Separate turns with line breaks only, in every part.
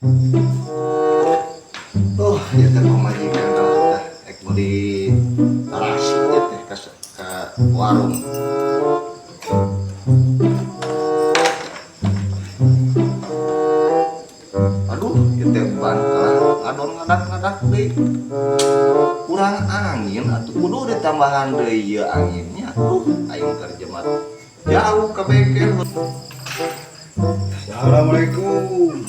Oh, ieu teh pamajikan tah ek meuli tarasi ieu teh ka warung. Aduh, ieu teh ban kalah ngadon ngadak-ngadak deui. Kurang angin atuh, kudu ditambahan deui ieu anginnya. Aduh, aing keur jemat jauh ka bengkel.
Assalamualaikum.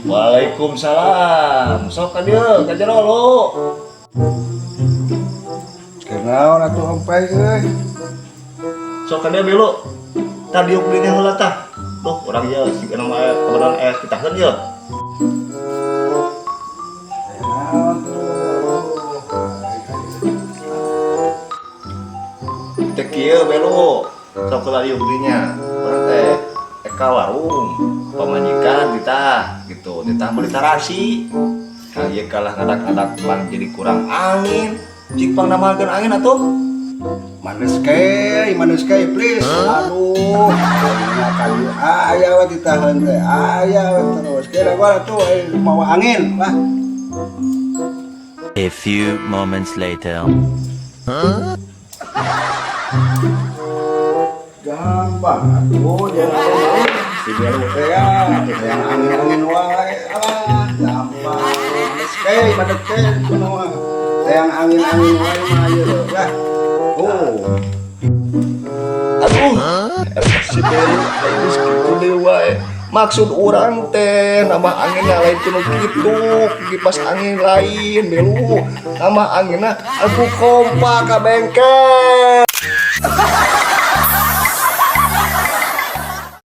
Waalaikumsalam. Sok ka dieu, ka jero lu.
Kenaon atuh, Ompai euy?
Sok ka dieu, Belu. Tah, diuk dinya heula tah. Tuh, urang ieu siga nama kebenaran es kitaheun ieu.
Naon tuh?
Teh kieu, Belu. Sok heula diuk dinya. Urang teh ek ka warung. Pamajikan ditah gitu, ditah meuli tarasi. Nah, ieu kalah ngadak-ngadak ban jadi kurang angin. Cik pang nambahankeun angin atuh.
Manes ke, please. Aduh, nya kali aya we ditahan teh, aya we terus. Kira gua tuh mawa angin lah.
A few moments later.
Gampang atuh, jangan
Si Belu
teh ya, yang angin-angin wae. Alah, gampang. Manes ke, manes ke kuno. Yang angin-angin wae mah ieu lah. Oh.
Aduh, eta si Belu aing geus kitu deui wae. Maksud urang teh nambah anginna lain tinu kitu, kipas angin lain, Belu. Nambah anginna aku kompa ka bengkel.